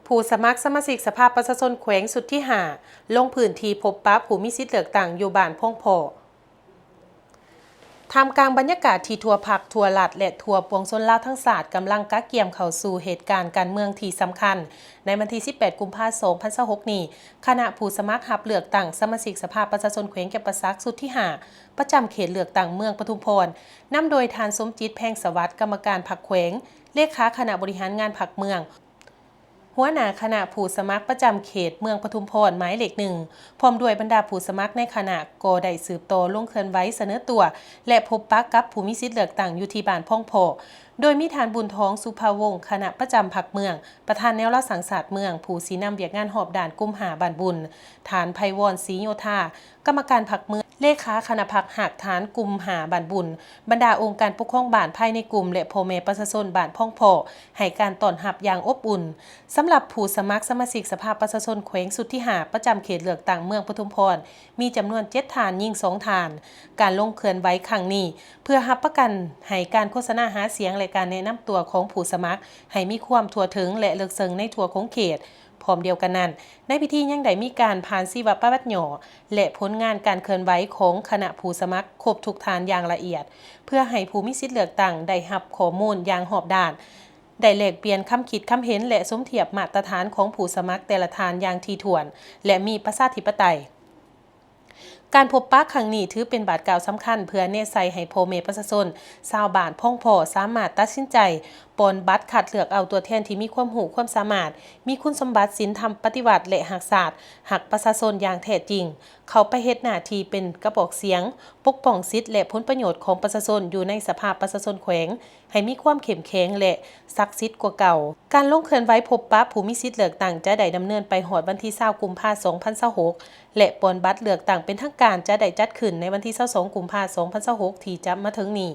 ຜູ້ສະໝັກສະມາຊິກສະພາປະຊາຊົນແຂວງຊຸດທີຫ້າ ລົງພື້ນທີ່ພົບປະຜູ້ມີສິດເລືອກຕັ້ງຢູ່ບ້ານພອງພໍ້. ທ່າມກາງບັນຍາກາດທີ່ທົ່ວພັກ, ທົ່ວລັດ ແລະ ທົ່ວປວງຊົນລາວທັງຊາດກຳລັງກະກຽມເຂົ້າສູ່ເຫດການການເມືອງທີ່ສຳຄັນ, ໃນວັນທີສິບແປດ ກຸມພາ ສອງພັນຊາວຫົກນີ້, ຄະນະຜູ້ສະໝັກຮັບເລືອກຕັ້ງສະມາຊິກສະພາປະຊາຊົນແຂວງຈຳປາສັກຊຸດທີຫ້າ ປະຈຳເຂດເລືອກຕັ້ງເມືອງປະທຸມພອນ, ນຳໂດຍທ່ານ ສົມຈິດ ແພງສະຫວັດ ກຳມະການພັກແຂວງ, ເລຂາຄະນະບໍລິຫານງານພັກເມືອງ, ຫົວໜ້າຄະນະຜູ້ສະໝັກປະຈຳເຂດເມືອງປະທຸມພອນໝາຍເລກໜຶ່ງ ພ້ອມດ້ວຍບັນດາຜູ້ສະໝັກໃນຄະນະ ກໍໄດ້ສືບຕໍ່ລົງເຄື່ອນໄຫວສະເໜີຕົວ ແລະ ພົບປະກັບຜູ້ມີສິດເລືອກຕັ້ງຢູ່ທີ່ບ້ານພອງພໍ້, ໂດຍມີທ່ານ ບຸນທອງ ສຸພາວົງ ຄະນະປະຈຳພັກເມືອງ, ປະທານແນວລາວສ້າງຊາດເມືອງ, ຜູ້ຊີ້ນຳວຽກງານຮອບດ້ານກຸ່ມຫ້າບ້ານບຸນ, ທ່ານ ໄພວອນ ສີໂຍທາ ກຳມະການພັກເມືອງ, ເລຂາຄະນະພັກຮາກຖານກຸ່ມຫ້າບ້ານບຸນ, ບັນດາອົງການປົກຄອງບ້ານພາຍໃນກຸ່ມ ແລະ ພໍ່ແມ່ປະຊາຊົນບ້ານພອງພໍ້ ໃຫ້ການຕ້ອນຮັບຢ່າງອົບອຸ່ນ. ສຳລັບຜູ້ສະໝັກສະມາຊິກສະພາປະຊາຊົນແຂວງຊຸດທີຫ້າ ປະຈຳເຂດເລືອກຕັ້ງເມືອງປະທຸມພອນ ມີຈຳນວນເຈັດທ່ານ, ຍິງສອງທ່ານ. ການລົງເຄື່ອນໄຫວຄັ້ງນີ້ ເພື່ອຮັບປະກັນໃຫ້ການໂຄສະນາຫາສຽງ ແລະ ການແນະນຳຕົວຂອງຜູ້ສະໝັກໃຫ້ມີຄວາມທົ່ວເຖິງ ແລະ ເລິກເຊິ່ງໃນທົ່ວຂົງເຂດ. ພ້ອມດຽວກັນນັ້ນ, ໃນພິທີຍັງໄດ້ມີການຜ່ານຊີວະປະຫວັດຫຍໍ້ ແລະ ຜົນງານການເຄື່ອນໄຫວຂອງຄະນະຜູ້ສະໝັກຄົບທຸກທ່ານຢ່າງລະອຽດ, ເພື່ອໃຫ້ຜູ້ມີສິດເລືອກຕັ້ງໄດ້ຮັບຂໍ້ມູນຢ່າງຮອບດ້ານ, ໄດ້ແລກປ່ຽນຄຳຄິດຄຳເຫັນ ແລະ ສົມທຽບມາດຕະຖານຂອງຜູ້ສະໝັກແຕ່ລະທ່ານຢ່າງຖີ່ຖ້ວນ ແລະ ມີປະຊາທິປະໄຕ. ການພົບປະຄັ້ງນີ້ຖືເປັນບາດກ້າວສຳຄັນ ເພື່ອແນໃສ່ໃຫ້ພໍ່ແມ່ປະຊາຊົນຊາວບ້ານພອງພໍ້ສາມາດຕັດສິນໃຈປ່ອນບັດຄັດເລືອກເອົາຕົວແທນທີ່ມີຄວາມຮູ້ຄວາມສາມາດ, ມີຄຸນສົມບັດສິນທຳປະຕິວັດ ແລະ ຮັກຊາດ, ຮັກປະຊາຊົນຢ່າງແທ້ຈິງ, ເຂົ້າໄປເຮັດໜ້າທີ່ເປັນກະບອກສຽງ ປົກປ້ອງສິດ ແລະ ຜົນປະໂຫຍດຂອງປະຊາຊົນຢູ່ໃນສະພາປະຊາຊົນແຂວງ ໃຫ້ມີຄວາມເຂັ້ມແຂງ ແລະ ສັກສິດກວ່າເກົ່າ. ການລົງເຄື່ອນໄຫວພົບປະຜູ້ມີສິດເລືອກຕັ້ງຈະໄດ້ດຳເນີນໄປຮອດວັນທີຊາວ ກຸມພາ ສອງພັນຊາວຫົກ ແລະ ປ່ອນບັດເລືອກຕັ້ງເປັນທາງການຈະໄດ້ຈັດຂຶ້ນໃນວັນທີຊາວສອງ ກຸມພາ ສອງພັນຊາວຫົກ ທີ່ຈະມາເຖິງນີ້.